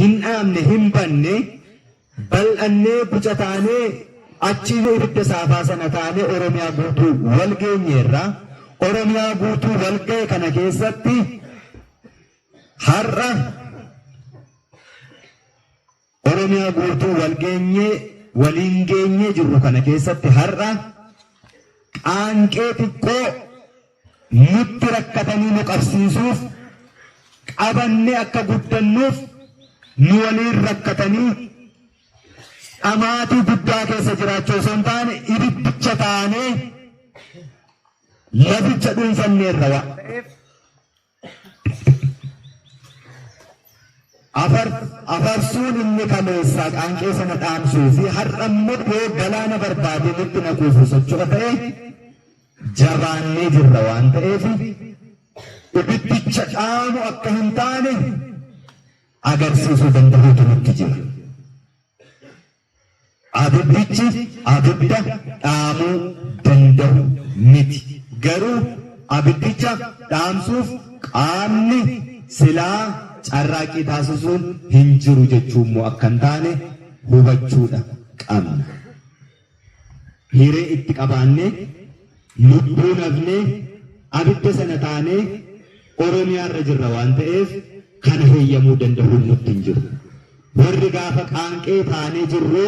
Hin dhaamne, hin banne, bal'annee guca taanee achiyyuu ibidda saafaa sana taanee Oromiyaa guutuu wal geenyeerra. Oromiyaa guutuu wal ga'e kana keessatti har'a Oromiyaa guutuu wal geenyee waliin geenyee jirru kana keessatti har'a qaanqee xiqqoo nutti rakkatanii nu qabsiisuuf qabannee akka guddannuuf nu waliin rakkatanii dhamaatii guddaa keessa jiraachuu osoo hin taane ibiddicha taanee laficha dhuunfanneerra wa. Afar, afarsuun inni kaleessaa qaanqee sana dhaamsuu fi har'a immoo yoo galaana barbaadee nutti naquuf socho'a ta'e jabaannee jirra waan ta'eef ibiddicha dhaamu akka hin taane agarsiisuu danda'uutu nutti jira. Abiddichi abidda dhaamuu danda'u miti. Garuu abiddicha dhaamsuuf qaamni silaa carraaqqii taasisuun hin jiru jechuu immoo akka hin taane hubachuudha qabna. Hiree itti qabaannee, lubbuun hafnee, abidda sana taanee Oromiyaarra jirra waan ta'eef kana heeyyamuu dandahuun nutti hin jiru. Warri gaafa qaanqee taanee jirru